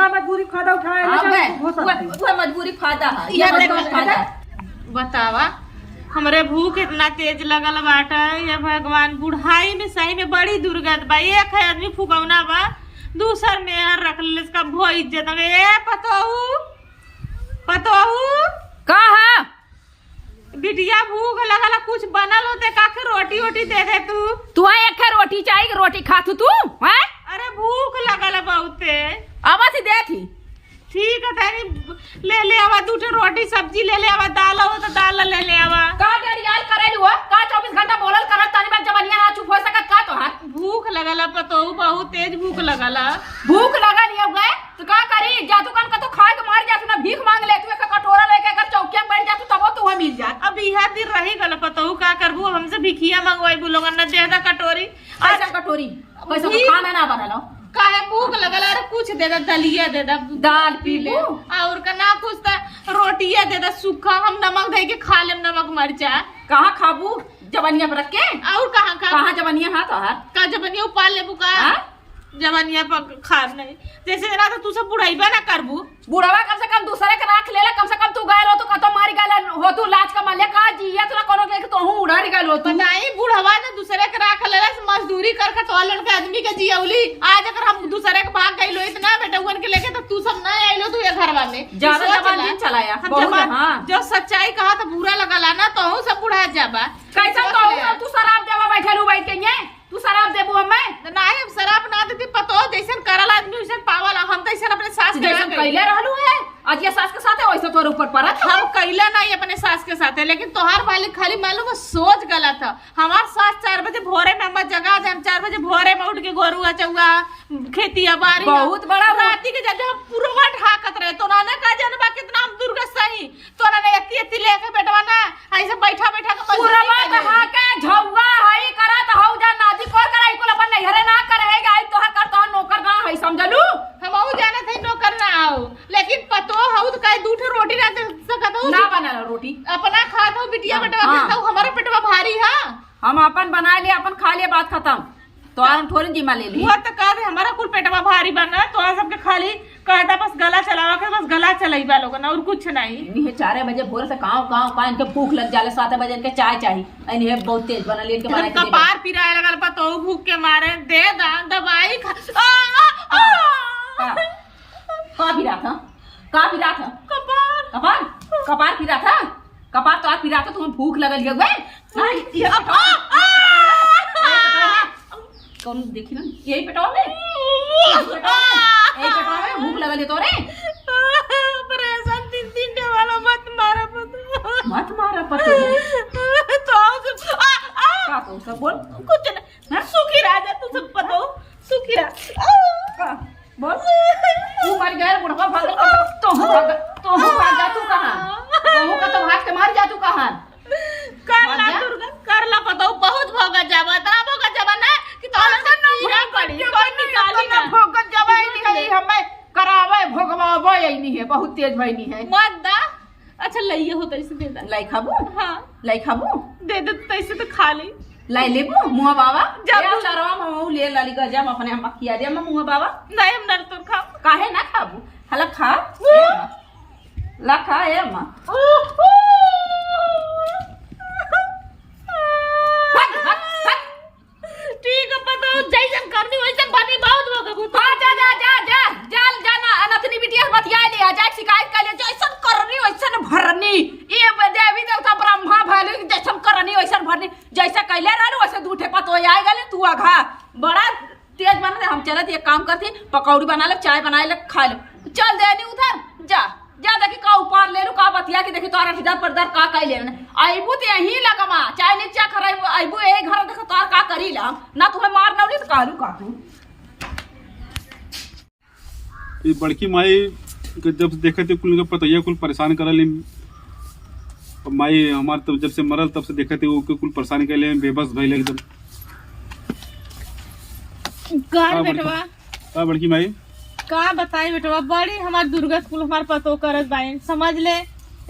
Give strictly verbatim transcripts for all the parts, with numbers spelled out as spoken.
मजबूरी फायदा उठाए, हाँ, ना बे, हो सकता है। वह, वह मजबूरी फायदा है, यह यह मजबूरी मजबूरी फायदा। फायदा। बतावा, हमरे भूख इतना तेज लगल बाटे, ये भगवान, बुढ़ाई में सही में बड़ी दुर्गत बा। एक है आदमी फुकौना बा, दूसर मेहर रख ले, इसका भो इज्जत में। ए पतोहू, पतोहू। का है? बिटिया, भूख लगल, कुछ बनल होते का के रोटी वोटी दे दे तू। तू एक रोटी चाहिए, रोटी खातू तू, हैं? अरे, भूख लगल बहुते। आवा से दे थी। ठीक है, तनी ले ले आवा, दू ठे रोटी, सब्जी ले ले आवा, दाल हो तो दाल ले ले आवा। का डेरियाल करे लू हो? का चउबीस घंटा बोलल करत, तनी बार जबनिया ना चुप हो सकत का तोहार? भूख लगल है पतोहू, बहुत तेज भूख लगल है। भूख लगल है उहे? तो का करी? जा तू कन कतो खाए के मर जा तू, ना भीख मांग ले तू, एक कटोरा लेके अगर चौकिया में बैठ जा तू, तबो तू वहाँ मिल जा। अब इहे दिन रही गल पतोहू, का करबू? हमसे भिखिया मंगवाई लोगन, ना दे दा कटोरी। कैसन कटोरी? कैसन तो भीख खाना ना बनल हो? काहे भूख लगल? अरे कुछ दे दा, दलिया दे दा, दाल पी ले। पीबू? और का ना कुछ त रोटिया दे दा सूखा, हम नमक धई के खा लेम, नमक मरचा। कहाँ खाबू? जबनिया पर रख के? और कहाँ खा? कहाँ जबनिया हाथ हर? का जबनिया उपाल लेबू का? हाँ? जवनिया पर खाब नहीं। जैसे ना तो तू सब बुढ़ाइबा ना करबू। बुढ़वा कम से कम दूसरे के राख लेला, कम से कम तू गए हो, तू कतो मारी गए हो, तू लाज का मले का जियत ना कोनो के, तोहू उड़ारी गए हो तू। बताई, बुढ़वा ना दूसरे के राख लेला, मजदूरी कर के तो लड़के आदमी के जियौली। आज अगर हम दूसरे के भाग गई लो इतना बेटउअन के लेके, तो तू सब ना आइलो तू ये घरवा में। ज्यादा सोच जबान ला। जिन चलाया, हम बहुत जबान, है, हाँ। जो सच्चाई कहा तो बुरा लगला ना, तोहू सब बुढ़ा जाबा। कैसन सोच तोहू ले। सब तू शराब देवा बैठल हूँ बैठ के ये? तू शराब देबू हमें? त नाही, हम शराब ना देती, पतो जैसन करल आदमी वैसन पावल, हम तो ऐसन अपने सास के जैसन ना करी। कैले रहलू है, आज ये सास के साथ है, वैसे तोर ऊपर परत है। हम कैले नहीं अपने सास के साथ है, लेकिन तोहार मालिक खाली मालूम है, सोच गलत है। हमार सास चार बजे भोरे में हमार जगा दे, हम चार बजे भोरे में उठ के गोरुआ चौआ, खेती बारी बहुत बड़ा हो। राती के जब हम पुरवा ढाकत रहे, तो ना, ना का जानबा कितना हम दुर्गत सही। तोरा ने एती एती लेके बेटवा ना, ऐसे बैठा बैठा के मजदूरी पुरवा कइले। कहा के झौआ हई करत हौ जा नादी कोर कराई कुल अपन नैहरे ना करे है, आई तोहर कर तोहर नौकर ना हई, समझलू? हमहू जानत हई नौकर ना हौ, लेकिन पतो हौ त काहे दू ठो रोटी ना दे सकत हौ? ना बनाला रोटी। अपना खात हौ बिटिया हाँ, बेटवा हाँ। खात हौ, हमारा पेटवा भारी है। हम अपन बना लिए, अपन खा लिए, बात खत्म। तोहार हम थोड़ी जिम्मा ले ली। वो तो कह दे, हमारा कुल पेटवा भारी बा ना, तोहार सबके खाली कहता बस गला चलावा के, बस गला चलइबा लोगन, और कुछ नहीं। इन्हीं चारे बजे भोर से काव, काव, काव, इनके भूख लग जाले, सात बजे इनके चाय चाही। इन्हीं बहुत तेज बनल, इनके एकदम बनाए के दे दे। कपार पिराए लगल बा, तो भूख के मारे दे दा, दवाई खा। आ, आ, आ। का? का? का पिरात ह? का पिरात ह? कपार। कपार? कपार पिरात ह? कपार तो आप पिरात ह, तुम्हें भूख लगल है बे? नहीं, ये आ, पेटवा में? आ, आ, ये पेटवा में? कौन देखी ना? यही पेटवा में? यही पेटवा में? यही पेटवा में भूख लगल है तोरे? ऑपरेशन तीन, तीन ठे वाला मत मारा पतो। मत मारा पतो। तो हम सब, आ, आ। का तो सब बोल? कुछ ना। हाँ? सुखी रह जा तू सब पतो। सुखी रह। आ। का? बोल। तू मर गया, बुढ़वा भागल, तोहू भाग, तोहू भाग जा तू कहाँ? तोहू का तो भाग के मर जा तू कहाँ? कर भाग ला जा। दुर्गा, कर ला पतोहू, बहुत भोगत जाबा, इतना भोगत जाबा ना कि तोहरा से कीड़ा पड़ी, कोई निकाली ना। भोगत जाबा ही निकली, हमें करावे, भोगवावे ही नहीं है, बहुत तेज भइनी है। मत दा। अच्छा, लइये हो, तैसे दे दा। लाई खाबू? हाँ। लाई खाबू? दे दे, तैसे तो खा ले। लाई लेबू? मुँह बाबा? जब ए, तू चरवा में हमहू ले लाली गजब अपने हम खिया दे, हम मुँह बाबा। नहीं, हम नर तोर खाब। काहे ना खाबू? हला खा। ए, ला खा, ए, अम्मा। भाग, भाग, भाग। ठीक है, पतोहू, जैसन करनी वैसन भरनी, बहुत हो गए, बहुत। हाँ, जा, जा, जा, जा, जा, जा ना, नतनी बिटिया से बतिया ले, आ, जा, शिकायत कर ले, जैसन करनी वैसन भरनी। ये देवी देवता ब्रह्मा भले, जैसन करनी वैसन भरनी, जैसे कैले रहलू, वैसे दू ठे पतोह आ गले, तू आघा। बड़ा तेज बनत है, हम चलत, एक काम करती, पकौड़ी बना ले, चाय बना ले, खा ले, चल देनी उधर, जा। जा देखी का उपार ले लू, का बतिया के देखी तोहरा ठिदा परदार का कइले न। अइबू त यहीं लगमा, चाहे नीचे खराइबू, अइबू यही घर देखो तोहरा का करी ला। ना तुम्हें मार नौली त कहलू का तू। ये बड़की माई के जब से देखत है कुल इनका पतोहिया कुल परेशान करल इन। अब माई हमार तब जब से मरल तब से देखत है ओके कुल परेशान कर ले, बेबस भइल एकदम। कर का बड़की, बेटवा। का बड़की माई? का बताई बेटवा, बड़ी हमार दुर्गत कुल हमार पतो करत बाइन, समझ ले,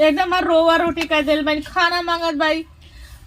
एकदम हमार रोवा रोटी कर देल बाइन, खाना मांगत बाई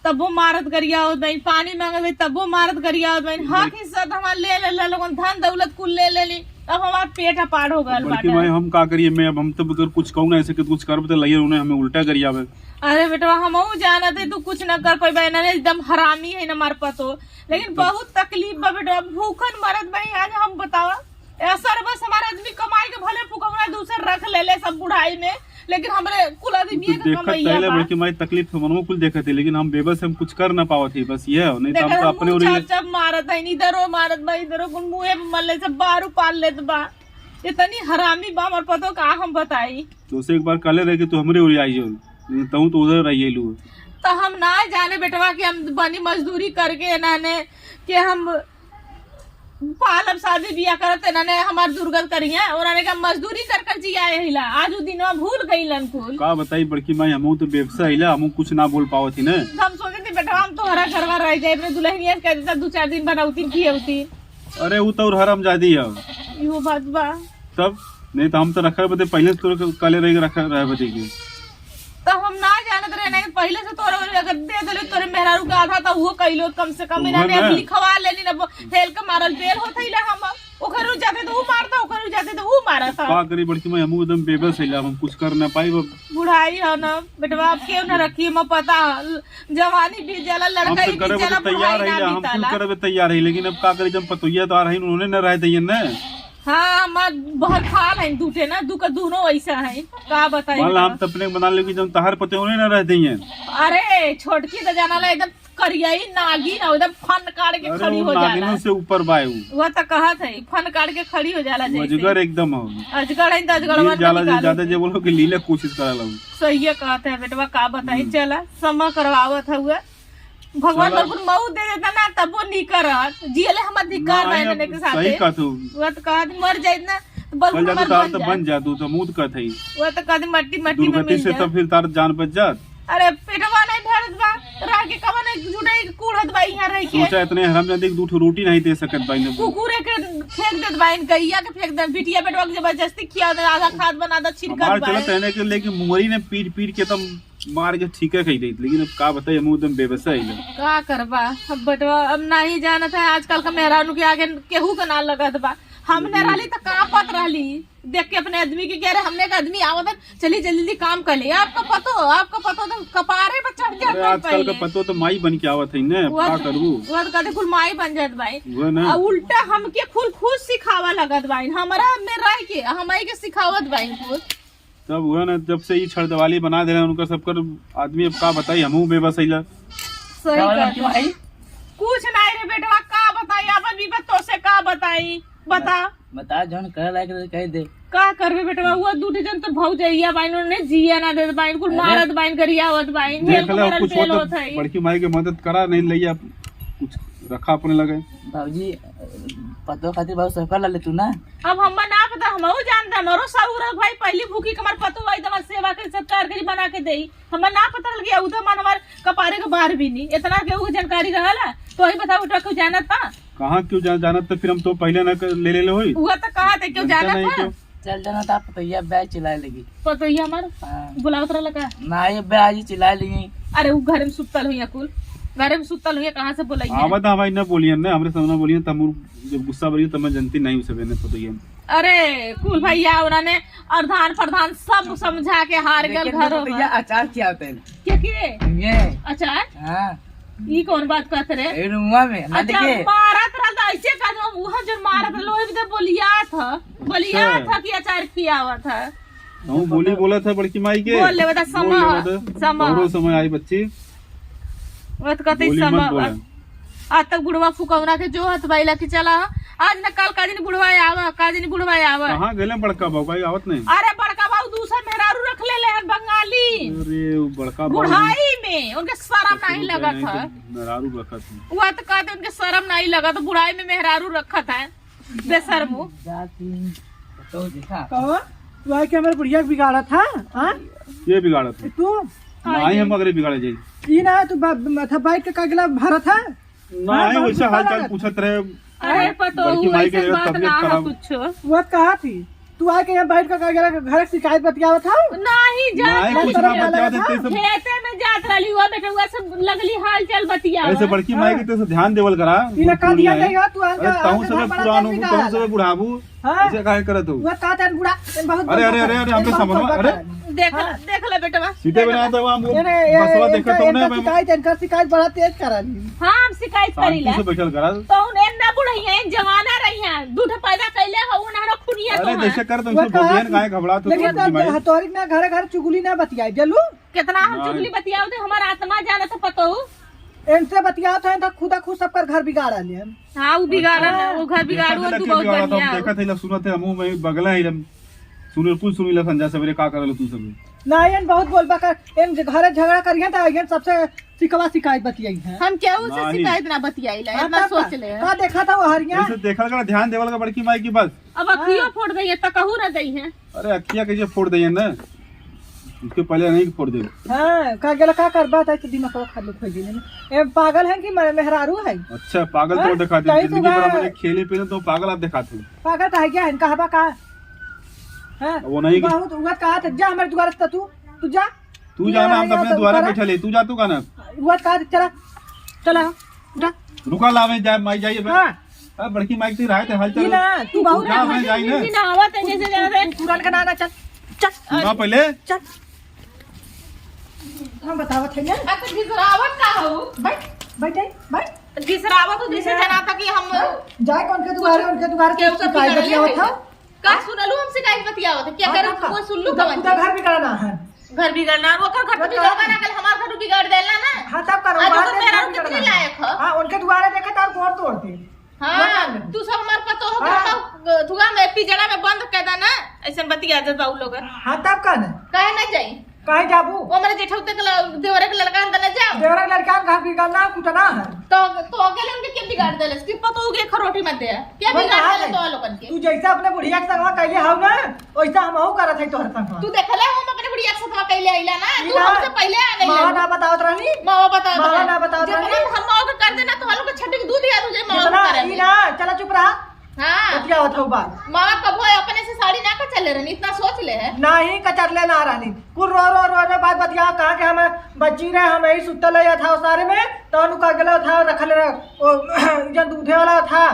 तब्बो मारत गरियावत बाइन, पानी मांगत बाई तब्बो मारत गरियावत बाइन, हक बड़ी हिस्सा त हमार ले ले, ले लोगन धन दौलत कुल ले लेली। अब हमार पेट अपार हो गल बड़की बाटे। माई, हम का करिए? मैं अब, हम तो अगर कुछ कहूँ ना ऐसे कि कुछ करब तो लइए उन्हें हमें उल्टा करियावे। अरे बेटवा, हमहू जानत है तू कुछ ना कर पैबा, इन्हने एकदम हरामी है ना हमार पतो। लेकिन बहुत तकलीफ बा बेटवा, भूखन मरत बाई आज। हम बतावा, ए, सर बस हमार आदमी कमाई के भले फुकौना दूसर रख ले ले सब बुढ़ाई में, लेकिन हमरे कुल आदमी तू के देखत कमैया तहले बा। बड़की माई, तकलीफ तो मनवा कुल देखत है, लेकिन हम बेबस, हम कुछ कर ना पावत ही, बस ये हो, नहीं तो हम देखत तो हम अपने मुँह ओरी ले चाप चाप मारत है, इधरो मारत बा, इधरो कुल मुँहे पे मल ले, सब बारू पाल लेत बा। इतनी हरामी बा हमार पतो, का हम बताई। तो उसे एक बार कहले रहे कि तू हमरे ओरी आई हो, लेकिन तू तो उधर रहिए लू। तो हम ना जाने बेटवा कि हम बनी मजदूरी करके इन्हने के हम पालब शादी बियाह करत इन्हने हमार दुर्गत करिया, उन्हने का मजदूरी कर कर जिया हिला। आज उ दिनवा भूल गईलन कुल। का बताई बड़की माई, हमहू तो बेबसा हिला, हमहू कुछ ना बोल पावत ही ना। हम सोचे थे बेटवा हम तोहरा घरवा रह जाए, अपने दुल्हनिया से कह देता दो चार दिन बनौती खियौती। अरे उ तो हरामजादी है। इहो बात बा। तब नहीं तो हम तो रखे बदे पहले से तोरे काले रह रखे रहे बदे की। तब हम ना जानत रहे, नहीं पहले से तोरे ओरे अगर दे देले तोरे मेहरारू का आधा, तो वो कइलो कम से कम। उहे इन्हने ना। अब लिखवा लेनी ना, हेल के मारल बेल होत है हम। ओकरू जाते तो ऊ मारता, ओकरू जाते तो ऊ मारता। का करी बड़की माई, हमहू एकदम बेबस है, हम कुछ कर ना पाई। अब बुढ़ाई है ना बेटवा, अब केहू ना रखी, हम पता है। जवानी बीत जाला, हम लड़काई तो बीत करे बदे जाला, तैयार बुढ़ाई है, ना हम कुल बीताला। करे बदे तैयार है, लेकिन अब का करी, जब पतोहिया तो आ रही, उन्होंने ना रह दिए ना। हाँ, हमार बहर खाल है, दू ठे ना, दू का दूनो ऐसा है, का बताई मान ला, हम बेटवा। तो अपने बना ले कि जब तहार पतोहिया ना रह दिए। अरे, छोटकी तो जाना ला एकदम करियाई नागिन, एकदम फन काट के अरे, खड़ी वो हो जाला। नागिनों से ऊपर बाय उ। वो तो कहत है, फन काट के खड़ी हो जाला वो जैसे। अजगर एकदम हो। अजगर है तो अजगरवा गिर जाला जे निकाले ज्यादा के। जे बोलो कि लीले कोशिश करा ला। सही है कहत है बेटवा, का बताई, हम्म। चला, समा करवावत है हुआ। भगवान चला। अगर मऊ दे देता ना, तब वो नहीं करत। जियले हमार धिक्कार ना, बा ये इन्हने के साथे। सही कहत हो। वो तो कहत मर जाइत ना, तो बल चल जा, हमार तो तार बन तो जा। बन जा, तू तो मूत कहत है। वो तो कहत मट्टी, मट्टी में दुर्गति मिल से जा। तो फिर तार जान बच जात। अरे पेटवा नहीं भरत बा, रह के कवन जुटाई कूड़त बा यहाँ रह के। सोचा इतने हरामजादी के दू ठो रोटी नहीं दे सकत बा इन्हें। कुकुरे के फेंक देत बा, इन गैया के फेंक देत, बिटिया बेटवा के जबरदस्ती खिया दे, आधा खाद बना दे, छिड़कत हमार बा। चलत है ना कि लेकिन मुंगरी ने पीट पीट के तम मार के ठीके कही देत, लेकिन अब का बताई, हम एकदम बेबस है इधर। का करबा अब बेटवा, अब नहीं जानत है, आजकल का मेहरानू के आगे केहू के ना लगत बा। हमने हम्म। रहली त कांपत रहली, देख के अपने आदमी के, कह रहे हमने का आदमी आवत है, चली जल्दी जल्दी काम कर ले। आपका पतो, आपका पतो तो कपारे पर चढ़ जात अरे, है आजकल का पहले। पतो तो माई बन के आवत है ने, वो का तो, करबू? वो तो कहते कुल माई बन जात बाई। वो ना। आ उल्टा हमके कुल खुद सिखावा लगत बाई, हमरा में रह के, हमाई के सिखावत बाई खुद। तब हुआ ना, जब से ई छरदेवाली बना देला उनका सबकर आदमी, अब का बताई, हमहू बेबस अइला। सही का बात क्यों है। आई? कुछ नहीं रे बेटवा, का बताई, अपन विपत तो से का बताई, बता। बता, जौन करे लायक रहे, कह दे। का करबे बेटवा, वो दू ठे जन तो भौजैया बाइन, उन्हें जिया ना देत बाइन, कुल अरे। मारत बाइन, गरियावत बाइन, देख हेल के ले, मारल कुछ बेल होत होत है। है। बड़की माई के मदद करा, नहीं लइया कुछ रखा अपने लगे। बाबूजी, पतो खातिर बहुत सफर ला ले तू ना। अब हम्मा ना पता, हमहू जानता, हमरो सौर है भाई, पहली भूखी कमर पतो आई, तमर सेवा करी, सत्कार करी, बना के देई। हम्मा ना पता लग गया, उ तो मन हमार कपारे के बाहर भी नहीं, इतना केहू के जानकारी रहला, तो ही बताओ, उठा केहू जानत बा? कहाँ केहू जान-, जानत तो फिर हम तो पहले ना कर, ले ले ले होई। उहा तो कहा थे, केहू जानता जानत नहीं बा? केहू। चल जाना था, पतोहिया ब्याह चिल्लाए लगी। पतोहिया हमार हाँ। बुलावत रहला का? ना, ये ब्याह जी चिल्लाए लगी। अरे, उ घर में सुतल हुई कुल, घर में सुतल हुई, कहाँ से बोलाई है? आवत हमारी ना बोलियन ना, हमरे सामने बोलियन, तब जब गुस्सा बनिए तब मैं जनती नहीं उसे बेने पतोहिया। अरे, कुल भैया उन्होंने अरधान प्रधान सब समझा के हार गल लेकिन घरों पतोहिया में। अचार क्या होता है? क्या किए? ये। अचार? हाँ। ई कौन बात कहत रे? ए, रुआ में, ना अच्छा, देखे? मारत रहल त ऐसे कहत, हम उहाँ जो मारत रहल, ओही बदे बोलियात ह, बोलियात अच्छा। ह कि अचार खियावत ह। हम बोली बोलत ह बड़की माई के। बोल ले बता, बोल समा, ले बता। समा। तोहरो समय आई बच्ची। वो तो कहते बोली मत समा, बोले। आज तक बुढ़वा फुकौना के जो हत बाइला कि चला, आज न काल का दिन बुढ़वा आवा, का दिन बुढ़वा आवा। कहाँ गइले बड़का बाबू? भाई आवत नहीं। अरे बड़का बाबू दूसर मेहरारू रख ले, ले हन बंगाली। अरे वो बड़का बाबू बुढ़ाई में उनके शर्म नहीं लगत है। मेहरारू रखत है। वो तो कहते उनके शर्म नहीं लगत, बुढ़ाई में मेहरारू रखत है, बेशर्मो। जाती, तो देखा। कहो, तू आके हमारे बुढ़िया के बिगाड़त है, हाँ? ये बिगाड़त है। तू? नहीं, हम अगले बिगाड़े जाई। ई ना, तू बा-, माथा बाइक के कागला भरत है? ना, हाँ, है, बहुत वैसे हाल चाल पूछत रहे। अरे, पतो बड़की माई के तबियत खराब। वो कहा थी? तू आके यहाँ बैठ के का गेला, घर के शिकायत बतियावत हौ? नाही, जात नाही, रहली कुछ ना खेत। बतियावत है, तैसे खेते में जात रहली, हुआ बेटवा से लगली हाल चाल बतियावे। ऐसे बड़की माई हाँ। के तैसे ध्यान देवल करा, ई ना का बुढ़िया ध्यान है। देगा, तू आके अरे, तहूँ आके से घर बड़ा पुरान हो, बिगाड़ा तहूँ से ला। बुढ़ाबू। हाँ। ऐसे काहे करत हो? वो का तन बूढ़ा, बहुत अरे, अरे, अरे, अरे, हमके बहुत समझ में, बकत अरे। है। देख, हाँ। देख ले बेटवा। सीते सीते बना तो हम वो अरे, ये, बसवा इनका, देखत हो ना, इनका मैं शिकायत, इनका शिकायत बड़ा तेज करल। हाँ, हम शिकायत शांति करीला। से बैठल करा। तो उन्हें ना बुढ़ई है, जवाना रही है, दूध पैदा कैले हो, उन्हारो खुनिया अरे, तो है। जैसे कर तुमसे वो बोलिए ना, कहा काहे घबरात हो लेकिन तुम तब दिमाग? हथौड़ी ना घरे घर चुगली ना बतियाई, जलू। कितना हम नहीं। चुगली बतियाओ थे, हमारा आत्मा जानत है पतोहू। इनसे बतियात है तो खुदा खुद सबकर घर बिगाड़ ले हम। हाँ, वो बिगाड़न अच्छा। है, वो घर बिगाड़ू, देखत है, तू के बहुत बिगाड़त हम बढ़िया हो। देखत है, ला सुनत है, हमहू में बगला है, हम सुने, कुल सुनीला संजा सवेरे का करल तू सब। ना, एन बहुत बोलबा कर, एन जे घरे झगड़ा करिहैं, तो एन सबसे सिकवा सिकाइत बतियाई है। हम केहू से नहीं। सिकाइत ना बतियाइला, हाँ, इतना तब का? सोच ले। का देखा था वो हरिया? जैसे देखल करा, ध्यान देवल का बड़की माई की बस। अब अखियो हाँ। फोड़ दइहैं, त कहू ना दइहैं। अरे, अखिया कैसे फोड़ दइहैं ना? उसके पहले नहीं फोड़ दे। हाँ, का गेला, का करबा, त दिमाग खा लो, खोल दिले। ए, पागल है कि मे-, मेहरारू है? अच्छा, पागल हाँ? तो दिखाते हैं, कहीं जिंदगी भर सुबह हमने खेले पीले तो पागल आप दिखाते हैं। पागल तो है क्या है? कहबा का? हाँ? वो नहीं बहुत उगत कहा था, जा हमारे दुआरे से तू, तू जा। तू जाना, हम तो अपने दुआरे पे चले, तू जा, तू कहना। उगत कहा था, चला, चला, उठा। रुका, लावे जाए, माई जाइए बे। हाँ। अब बड़की माई की राय ते हाल ई चाल। ना, तू बहुत जा, मैं जाई ना। ना आवत है, जैसे जाना है। तू, तू, तू रन के ना, ना, चल, चल। सुना पहले। चल। हम बतावत है ना। अब तो घिसरावत का हो? बैठ, बैठ, बैठ। घिसरावत हो, जैसे हाँ। जाना था कि हम हाँ। जाए कौन के दुआरे, उनके दुआरे केहू तू का शिकायत बिगाड़ले बतियावत है। था? का सुनलू हम शिकाइत बतियावत? क्या हाँ, करू? हाँ, कोई सुनलू हाँ, कवन? पूरा घर बिगाड़ना है। घर बिगाड़ना, ओकर घर तो बिगाड़ना। बिगाड़ना, कल हमार घर बिगाड़ देला ना। हाँ, तब करो, आज बाहर ओकर से मेहरारू घर कितनी बिगाड़ना। लायक ह? हाँ, उनके दुआरे देखे तो और गोड़ तोड़ दे। हाँ, बता दे। तू सब हमार पतोह के हाँ। हम, अ, धुआं में, पिजड़ा में बंद कर देना, ऐसन बतिया दे बाऊ लोग। हाँ, तब का ना? काहे ना जाई? काहे जाबू? वो हमारे जेठौते के ल-, देवरे के लड़का अंदर ले जाओ। देवरे के लड़का घर बिगाड़ना, कुटना है। तो, तो अकेले उनके क्या बिगाड़ देलस कि पतोह के खरोटी मत दे? क्या वो बिगाड़ कहा देले है? तो लोगन के? तू जैसे अपने बुढ़िया के संगवा कैले हौ ना, वैसा हमहू करत है तोहर संगवा। तू देखले हम अपने बुढ़िया के संगवा कैले आइला ना, ई तू ना, हमसे पहिले आ गइला। मावा ना बतावत रहनी? मावा बतावत मावा रहनी। ना बतावत जितना रहनी? हम मावा के कर देना, तो हम लोग के छठी के दूध याद हो जाए, मावा जितना के करे ई में। ना, चला चुप रहा। हाँ। बतियावत हौ बात। मावा कबो अपने से साड़ी ना कचरले रहनी, इतना सोच ले है। नाही कचरले ना रहनी। कुल रो, रो, रो, रो बात बतियाव, कहा कि हम बच्ची रहे, हम यही सुतल रहे था सारे में, तो नु का गेला था रखले रहे, ओ, जन दूधे वाला था,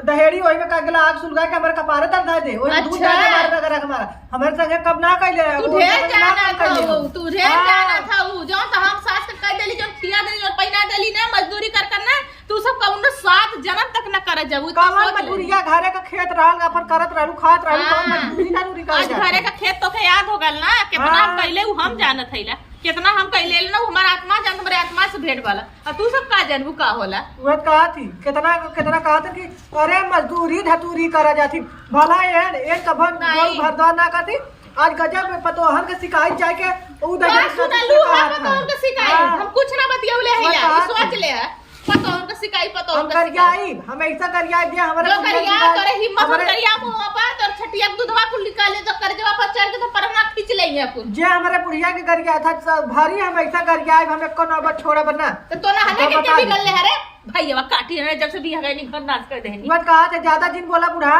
दहेड़ी, वही में का गेला आग सुलगा के हमारे कपारे तर धर दे, वही दूध अच्छा। डाल के मारे लगा रख हमारा। हमारे संगे कब ना कैले रहे, तू वो ढेर हमारे ना जाना कम था कैले वो, रहे। तू ढेर हाँ। जाना था वो, जो तो हम सास के कह देली, जो खिया देली, जो पहिना देली ना, मजदूरी कर कर ना, तू सब कौनो सात जन्म तक ना करे जाबू, इतना कौन सोच ले। मजदूरिया, घरे का खेत रहल, अपन करत रहलू, खात रहलू, कौन हाँ। मजदूरी ना दूरी करे आज जात घरे है। का खेत तोके याद हो गल ना, कितना हम हाँ। कैले, उ हम जानत हईला, कितना हम कैले ना, उ हमार आत्मा जानत, हमारे आत्मा से भेंट वाला। आ तू सब का जानबू का होला? उहे त कहा थी, कितना, कितना कहा थी कि अरे मजदूरी धतूरी करा जाती, भला एन, एन कभन नहीं। गोल भरदा ना करती, आज गजब में पतोहन के शिकायत जाए के उ का दहेज का सुनलू तुझसे है कहा था। पतोहन के शिकायत? हाँ। हम कुछ ना बतियौले है उहे यार, कहा ई सोच थी। ले है। पतोहन के शिकायत, पतोहन हम के शिकायत। गरियाई, हम ऐसा गरियाई दिया, हमारे जो कुल गरिया, गरियाई, तोरे हिम्मत हमारे गरिया मुँह पर, तोर छटिया के दूधवा कुल निकाले, तो करजवा पर चढ़ के तो परना खींच लेंगे कुल। जे हमारे बुढ़िया के गरिया था, सब भारी हम ऐसा गरियाई, हम एको नौबत छोड़ब ना। तो तोला हमें तो के बता दे। बिगड़ले हरे? भैया काटी है, जब से बियाह गए घर नाश कर देहनी। मत कहा थे, ज्यादा जिन बोला बूढ़ा,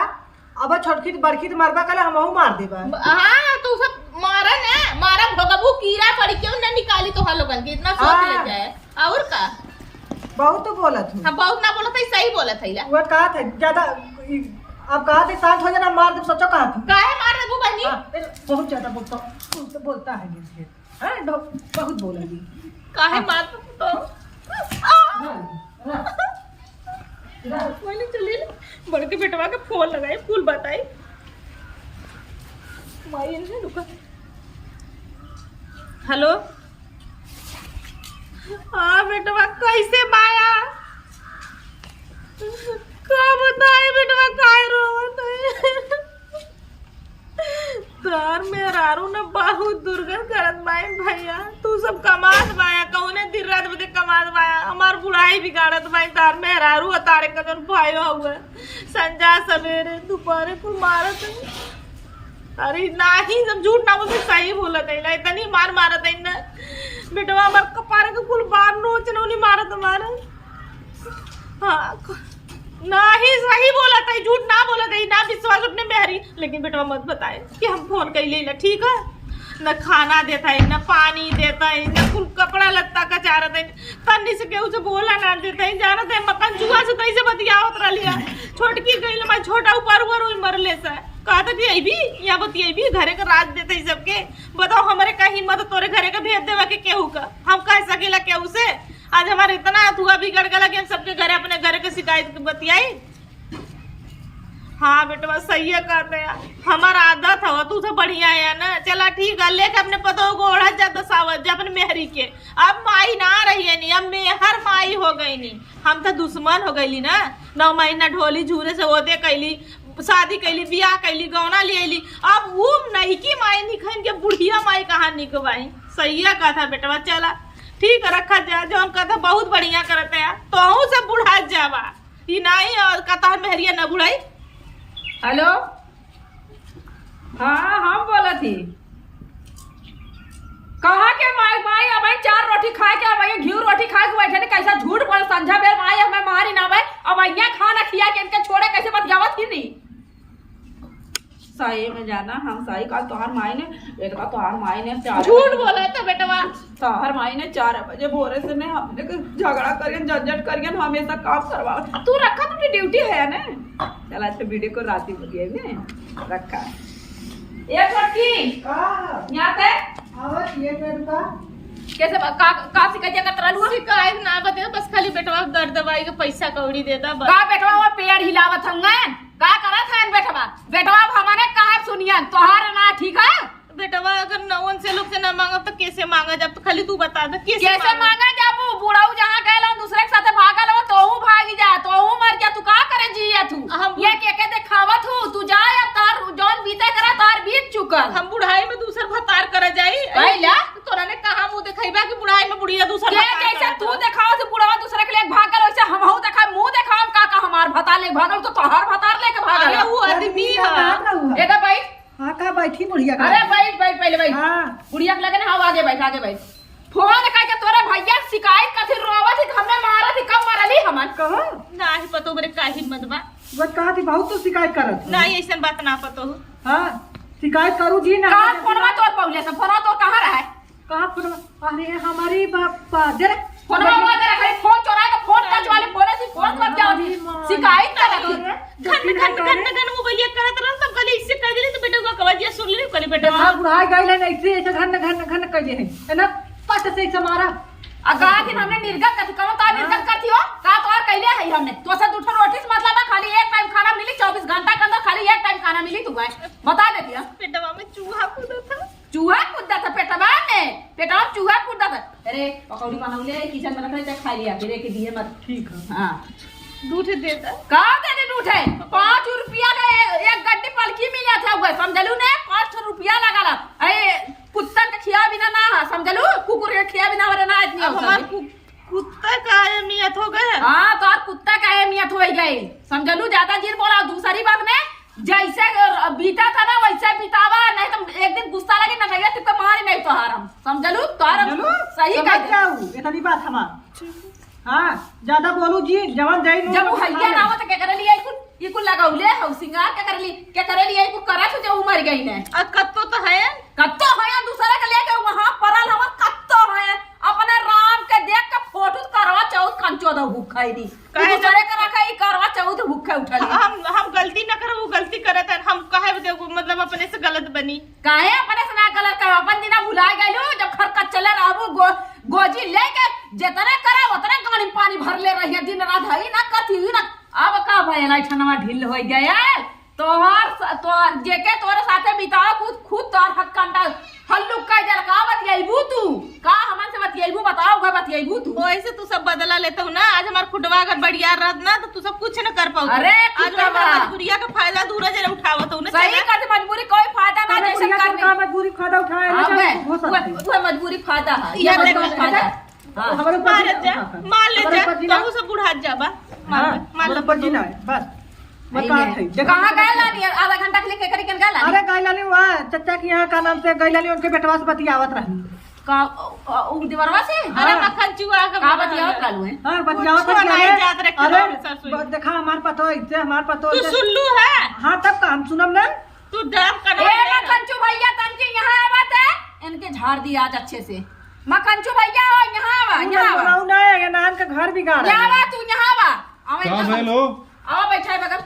अब छोटकी त बड़की त मरबा कले, हमहू मार देबा। हाँ, तू सब मारा ना, मारा भगबू, कीड़ा पड़ी, क्यों ना निकाली तोहार लोगन के, इतना सोच हाँ। ले जाए। और का? बहुत तो बोलत हूँ। हम बहुत ना बोलत है, सही बोलत है ला। वो कहा थे, ज्यादा, ई, अब कहा थे, शांत हो जाना, मार देब, सोचो कहा थे। काहे मार देबू बहनी? हाँ, ए, बहुत ज्यादा बोलता, बोलता, बोलता है ये। हाँ, बहुत, बहुत बोलेगी। काहे हाँ। मार तो? हाँ, हाँ। पहले चली ले, बड़के बेटवा के फोन लगाई, कुल बताई। माई, इनसे रुका। हेलो। हाँ बेटवा, कैसे बाया? का बताई बेटवा, काहे रोवत है? तार मेहरारू न बहुत दुर्गत करत बाइन भैया। तू सब कमात बाया, कौने दिन रात बदे कमात बाया, हमार बुढ़ाई बिगाड़त बाइन। तार मेहरारू आ, तारे का जौन भाई हुए, संझा सवेरे दुपहरे कुल मारत है। अरे नाही, हम झूठ ना बोलते, सही बोलत है ना, इतनी मार मारत है ना। बेटवा हमार कपारे के कुल बार नोच नोनी मारत मारत। हाँ, नाही, सही बोलत है, झूठ ना बोलत है, ना विश्वास अपने मेहरी। लेकिन बेटवा मत बताए कि हम फोन कइले ना, ठीक है? न खाना देत है, न पानी देत है, न कुल कपड़ा लत्ता कचारत है, तन्नी से केहू से बोला ना देत है, जानत है, मकनचुआ से तैसे बतियावत रहली है। छोटकी गइल, मैं छोटा ऊपर हुआ रोई मरले से। कहत कि अइबी, यहाँ बतियैबी, घरे के राज देत है सबके। बताओ, हमरे का हिम्मत तोरे घरे के भेज देवा के केहू का? हम कह सकेला केहू से? आज हमार इतना अथुआ बिगड़ गला कि हम सबके घरे अपने घरे के शिकायत के बतियाई। हाँ बेटवा, सही है कहते हैं, हमार आदत हवा, तू तो बढ़िया है ना। चला ठीक है, लेके अपने पतोह को ओढ़त जा, दसावत जा अपने मेहरी के। अब माई ना रही है नी, अब मेहर माई हो गई नी। हम तो दुश्मन हो गईली ना, नौ महीना ढोली झूरे से ओदे कैली, शादी कैली, बियाह कैली, गौना ले अइली। अब उ नईकी माई निखन के बुढ़िया माई कहाँ निकबाई? सही है कहता बेटवा, चला ठीक है, रखा जा, जौन कहता बहुत बढ़िया करते हैं, तोहू सब बुढ़ा जावा। ई नाई और कतहर मेहरिया न बुढ़ाई। हेलो, हाँ, हम बोलत ही। कहाँ के माई, माई अबहीं चार रोटी खाए के, अबहीं घी रोटी खाए के बैठे नी, कैसा झूठ बोल, संझा बेर माई हमें मारी ना बे, अबहियाँ खाना खिया के इनके छोड़े, कैसे बतियावत ही नी। सही में जाना, हम सही कहा, तोहार माई ने, एक तो तोहार माई ने चार झूठ बजे बोला था बेटवा। तोहार माई ने चार बजे भोरे से ने हमने के झगड़ा करियन, झंझट करियन, हमेशा काम करवावत। तू रखा, तू ड्यूटी है ना? चला, अच्छा, वीडियो को राती बतियाई ने रखा। ए छोटकी, का? यहाँ पे आवत ये बेटवा। कैसे बा-, का, का शिकायत करत रहलू? शिकायत ना बते, बस खाली बेटवा दर्द दवाई के पैसा कौड़ी दे दा, बस। का बेटवा वो पेड़ हिलावत हंगन? का करत हन बेटवा? बेटवा अब हमने कहा सुनियन, तोहार ना ठीक है? बेटवा अगर नौन से लोग से ना मांगब तो कैसे मांगा जब? तो खाली तू बता दे, कैसे कैसे मांगा? मांगा जब वो बुढ़ऊ जहाँ गए लो, दूसरे के साथे भागल हो, तोहू भागी जा, तोहू मर जा, तू का करे जिया तू? हम ये के के देखावत हूँ, तू जा, अब तार जौन बीते करा, तार बीत चुकल। हम बुढ़ाई में दूसर भतार करे जाई। पहला? तोरा ने कहा मुंह देखाइबा कि बुढ़ाई में बुढ़िया दूसर के भतार जैसे करत तू हौ। देखावत है बुढ़वा दूसरे के लेके भागल, वैसे हमहू देखा, मुंह देखावम का, का हमार भतार लेके भागल, तो तोहार भतार लेके भागल। अरे वो आदमी है। ये तो भाई हाँ, का बैठी बुढ़िया का? अरे बैठ, बैठ, पहले बैठ। हाँ। बुढ़िया के लगे ना, हाँ, आगे बैठ, आगे बैठ। फोन करके तोरे भैया शिकायत करथी, रोवत ही, हमें मारत ही, कब मरली हमन? कहो। नाही पतो मेरे का हिम्मत बा। वो कहा थी बहुत तो शिकायत करत हो। नाही, ऐसन बात ना पतो हो। हाँ, शिकायत करू जी ना। कहाँ फोनवा तोर पौले से? फोनवा तोर कहाँ रहा है? कहाँ फोनवा? अरे हमारी बापा, दे रे। फोनवा हुआ दे रे, खाली फोन चोरा के फोन टच वाले बोले सी फोन कर जाओ जी। अरे माँ। शिकायत कर रही। अरे, खन, जबकि खन, ना खन, करे। खन मोबाइल ये करत रहन, तब कहली इससे कह देली तो बेटा का कवा दिया सुन ले, कहली बेटा। देखा, बुढ़ाई गई है, ऐसे, ऐसे घन, घन, घन कर दे है, है ना? पट से ऐसे मारा। आ का दिन हमने निर्गत करती, कौन तो निर्गत हाँ। करती हो? का तो और कैले है हमने? तो से दू ठो रोटी से मतलब है, खाली एक टाइम खाना मिली, चौबीस घंटा के अंदर खाली एक टाइम खाना मिली तू है। बता देती है। पेटवा में चूहा कूदा था। चूहा कूदा था पेटवा में, पेटवा में चूहा कूदा था। अरे, पकौड़ी बनौले, किचन में रख ले, खा लिया, फिर एक दिए मत। ठीक है। हाँ। दूध दे दे। का दे दे दूध है? पाँच रुपया का एक, एक गड्डी पलकी मिला था, वह समझलू ने, पाँच रुपया लगा ला। अरे, कुत्ता के खिया बिना ना है, समझलू? कुकुर के खिया बिना वाला ना आदमी अब होता हमार है। कु-, कुत्ता का अहमियत हो गए? हाँ, तो और कुत्ता का अहमियत हो गई, समझलू? ज्यादा जीर बोला, दूसरी बात में जैसे बीता था ना, वैसे बितावा, नहीं तो एक दिन गुस्सा लगे ना, नहीं तो मारे नहीं तोहार हम, समझलू? तोहार हम समझलू? सही समझ कह जाऊ, इतनी बात हमार। हाँ, ज्यादा बोलू जी, जवन जाई नु जब वो उठा हैया ले। ना हो तो क्या करे लिए कुल, ये कुल लगाउले हो, सिंगार क्या करे लिए, क्या करे लिए कुल करा तो जो मर गई ने। आ, कत्तो तो है। कत्तो है, दूसरे के लेके वहाँ परल हमार कत्तो है। अपने राम के देख के फोटो करवा चौथ कंचो दो भूख खाई दी। काहे दूसरे ना? के रखा, ई करवा चौथ भूखे उठल। हम, हम गलती ना करब, वो गलती करत है। हम काहे दे-, मतलब अपने से गलत बनी? काहे अपने से ना गलत करब? अपन दिना भुला गइलू, जब घर का चले रहबू, गो-, गोजी लेके जितने करे, उतने गाड़ी में पानी भर ले रही है, दिन रात है ना, कथी ना। अब का भयल, ऐठनवा ढील हो गया। तोहर स-, तोहर, जेके तोरे साथे बितावा, खुद, खुद तोहर हक कंडा हल्लुक कह देल। का बतियाइबू तू? का हमन से बतियाइबू? बताओ, उहे बतियाइबू तू? वैसे तू सब बदला लेते हो ना। आज हमार खुटवा अगर बढ़िया रहत ना, तो तू सब कुछ न कर पाऊ। अरे, आज खुटवा। हमार मजबूरिया का फायदा दूर जरा उठावत हो ना, सही चला। कहते, मजबूरी कोई फायदा ना, तोरे जैसे बुढ़िया कर के दी। का मजबूरी फायदा उठाए, हाँ, ना बे, जाने तू हो उहे, सकती। उहे मजबूरी फायदा है, ये ये मजबूरी मजबूरी फायदा। फायदा। हाँ। हमारे ऊपर मारत जी जा, ना, मार ले हमारे जा, ऊपर जी ना। तहू सब बुढ़ात जा बा। मार, हाँ, मार हमारे ले ऊपर जी तू। ना, बस। बस आई बात है। है। देखो, कहाँ देखो, गए लानी? आधा घंटा के लिए केकरी के गए लानी? अरे, गए लानी वहाँ, चचा के यहाँ, का नाम से, गए लानी, उनके बेटवा से बतियावत रहनी। का, अ, अ, उ देवरवा से? अरे हाँ। मक्खन चुआ के का बोला बतियावत है। रहलू है? हाँ, बतियावत कुछो है, नहीं अरे, जात रहे अरे, केहू के सासुई। ब-, देखा हमार पतोह ऐसे, हमार पतोह तू ऐसे। सुनलू है? हाँ, तब का हम सुनब ना? तू डर कर ए, मक्खन चू भैया, तनके यहाँ आवा ते, इनके झाड़ दिया आज अच्छे से। मक्खन चू भैया, आओ, यहाँ आवा, तू यहाँ ना आवा। बुलाऊ ना, ये नान के घर बिगाड़ यहाँ है। आवा, तू यहाँ आवा। आवा, का यहाँ भइल आवा। हो? आवा, बैठा है बगल।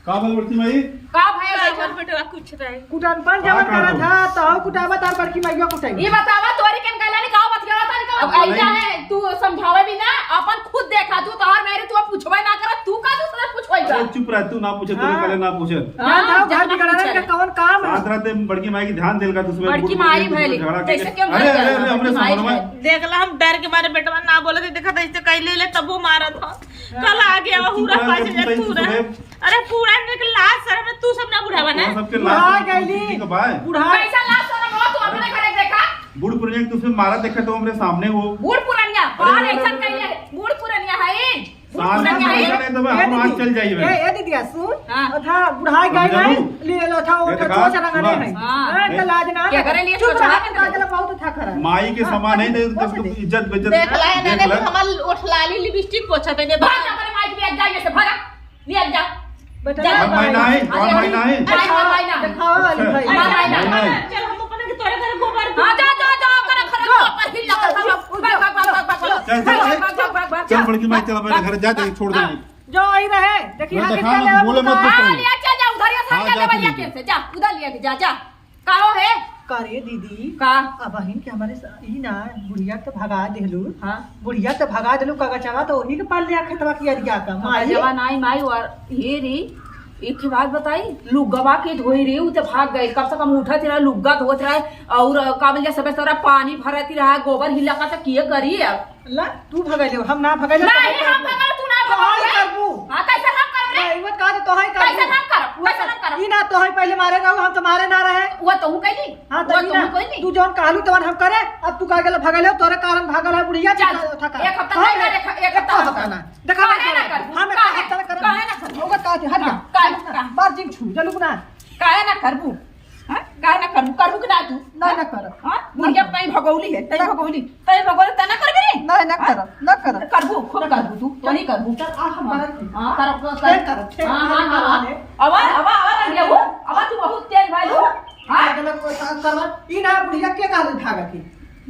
का भइल बड़की माई? का भइल का बड़का? भइल बेटवा, कुछ नहीं। कुटनपन का जवन का करत हो? हा, तहु कुटावा तार बड़की माइयो कुटाई। ई बतावा, तोरी केन कहला नी, का बतियावा तानी, का अब बतियावा आई तानी? जाने, तू समझावे भी ना, अपन खुद देखा, तू तोहर मेरे, तू अब पूछबे ना करत, तू का दूसरे पूछबे अरे कर? चुप रह, तू ना पूछे, तू हाँ। पहले ना पूछे। हाँ, जान था, घर जब बिगाड़ने पूछे। का कौन काम है? साथ रहते बड़की माई की ध्यान देल का, दूसरे बड़की बुढ़ माई बुढ़ भले, झगड़ा के। जैसे क्यों अरे, अरे, अरे, हमरे भड़की माई समझ में। भले। देख ला, हम डर के मारे बेटवा ना बोले थे, देखा था, इससे कहीं ले ले, तब वो मारा था। कल आ गया वो तू पूरा पूरा पाँच जब हजार तू पूरा। सुबह अरे पूरा निकल लाज शर्म है, तू सब ना बुढ़ावा ना। तोरा सबके बुढ़ा लाज शर्म गइली। किसी का बाय? बुढ़ा। कैसा लाज शर्म हो, तू अपने घरे देखा। बूढ़ पुरनिया के तू उसमें मारा देखे तो हमरे सामने हो। बूढ़ पुरनिया, अरे, और अरे, ऐसा अरे, कहिए, अरे। बूढ़ पुरनिया है, बूढ़ सास पुरनिया है। नहीं तो हम ए आज दीदी, चल जाइए। ए, ए दीदी, सुन। हाँ। अथा बुढ़ा गई समझा नहीं, लू? ले लो था, वो ये तो तो कहा, चोच रंगने सुना। नहीं। हाँ। हाँ, तो लाज ना के लगे। करे लिए चुप चोच रहा, रंगने का नहीं। जरा बहुत था खरा। माई के हाँ, समान है, नहीं तो बोल दे। इज्जत बेइज्जत देख लाए ना, देख ना, ला। हमार ओठ लाली लिपस्टिक पोछत है, देख। भाग अपने माई के लिए जाइए से, भागा। लिया जा। बेटा, जा। हमार माई ना है, अरे, हमार माई ना है। अरे, हमार माई ना है। दिखाओ वाली अच्छा। भाई। हमार माई ना है। माई ना है। चल, हम अपने के तोरे घर गोबर हाँ, जा, जा, जा, ओकरे घर जो। गोबर हिल लगा, भाग, भाग, भाग, भाग, भाग, भाग। चल, चल, चल। भाग, भाग, भाग, भाग, भाग, चल, जा। बड़की माई, चल, अपने घर जा, जा, छोड़ दे। जो आई रहे, देखी, जो हाँ, देखा, कितना हम लेवल बोले मत हाँ, कुछ। लिया, चल, जा, उधर ये हाँ, साइकिल जा, लेवल लिया, ठीक है। कैसे? जा, उधर लिया के जा, जा। का हो है? का रे दीदी? का? अबहिन के हमारे स-, ई ना, बुढ़िया तो भगा देलू। हाँ। बुढ़िया तो भगा देलू, कगचवा तो वही के पाल लिया खेतवा की अरिया का। माई। कगचवा नाई माई, और हे रे, एक ठे बात बताई, लुग्गवा के धोई रे, उ तो भाग गए। कम से कम उठत रहे, लुग्गा धोत रहे, और का बोल जा, सबे तोरा पानी भरत रहा, गोबर हिला का तो किए करी अब। ला, तू भगैले हो, हम ना भगैले, नहीं, तोहई हम करबू। भगल, तू ना तोहई भगल। करबू। हाँ, कैसे हम करब रे? नहीं, वो कहा तो तोहई करबू। कैसे हम करब? वो कैसे हम करब? ई ना तोहई पहले मारे रहू, हम तो मारे ना रहे। वो तोहू कैली? हाँ, तो वो ई तोहू ना, कैली? तू जौन कहलू तवन हम करे, अब तू कह गेले भगैले हो, तोरे कारण भागल है बुढ़िया, चल, तू उठा कर। एक हफ्ता हाँ, नहीं करे, एक हफ्ता एको हम हफ्ता करे। ना। देखा काहे भाई, ना करबू? हम एक काहे? हफ्ता ना करब। काहे ना करबू? ओकर का हट जा। हाँ, काहे? काहे? बार जिन छू, जलू ना। काहे ना करबू? हाँ? काहे ना करबू? करबू कि ना तू? ना, ना करब। हाँ? बुढ़िया तई भगौली है, तई भगौली, तई भगौली, तई ना करबी रे? ना, ना हाँ? करब, ना करब। करबू, खूब करबू तू, तो नहीं करबू। चल, आ हम हाँ। करब। हाँ। करब, करब, फेर करब। करब, फेर हाँ, हाँ, करब, हाँ, हाँ। करब। आवा, आवा, आवा, रंगिया हो, आवा, तू बहुत तेज भाई हो। हाँ? हाँ? गलत कोई काम करब। ई ना बुढ़िया के काले भागत है?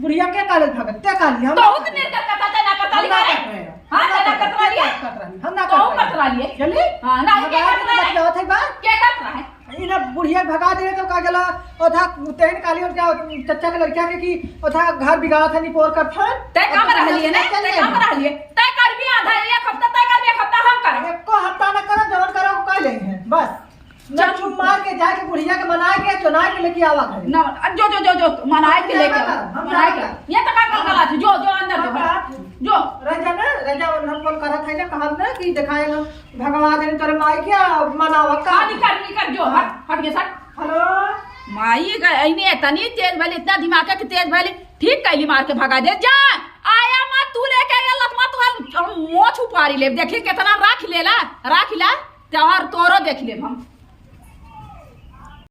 बुढ़िया के काले भागत? ते काली, हम बहुत ना करब। निर्गत करता, ते ना करता हम ना लिखा है। करब। हाँ, हम ना ते ना करब। करता ते लिखा है। करत रही, हम ना तो करत रही। करत रही है। चली? हाँ, ना, हम के बाहर करत रही है? बतियावत है बा? के करत रही है? इन्हें बुढ़िया भगा दे तो का गेला, ओथा तेहन काली और क्या चच्चा के लड़किया के कि ओथा घर बिगाड़त है, निपोर करत है। तय काम रहलिए ना, चल तय काम जाइए। रहलिए। तय कर भी आधा एक हफ्ता, तय कर भी एक हफ्ता हम करब। एको हफ्ता न करब, जवन करब वो कर लेंगे, बस। न चल। चुप मार के जाके बुढ़िया के मनाए के, चुनाए के लेके आवा घरे। ना, अब जो, जो, जो, जो, मनाए के हम लेके ना आवा। करब, हम मनाए ना के। करब। ये तो का कर गला थी, जो, जो अंदर जो, हम ना करब। जो। रह जा ना, रह जा, हम फोन करत है ना, कहब ना कि दिखाए लो। भगवा देने तोरे माई के, अब मनावा का? हाँ, निकर, निकर, जो, हाँ। हट, हट के सट। हेलो। माई का, इन्हें इतनी तेज भले, इतना दिमाग के तेज भले, ठीक कैली मार के भगा दे। जा, आया मत, तू लेके आया लत मत, तू हम मोछ उपारी लेब। देखी कितना राख लेला, राख ला, त्योहार तोरो देख लेब हम।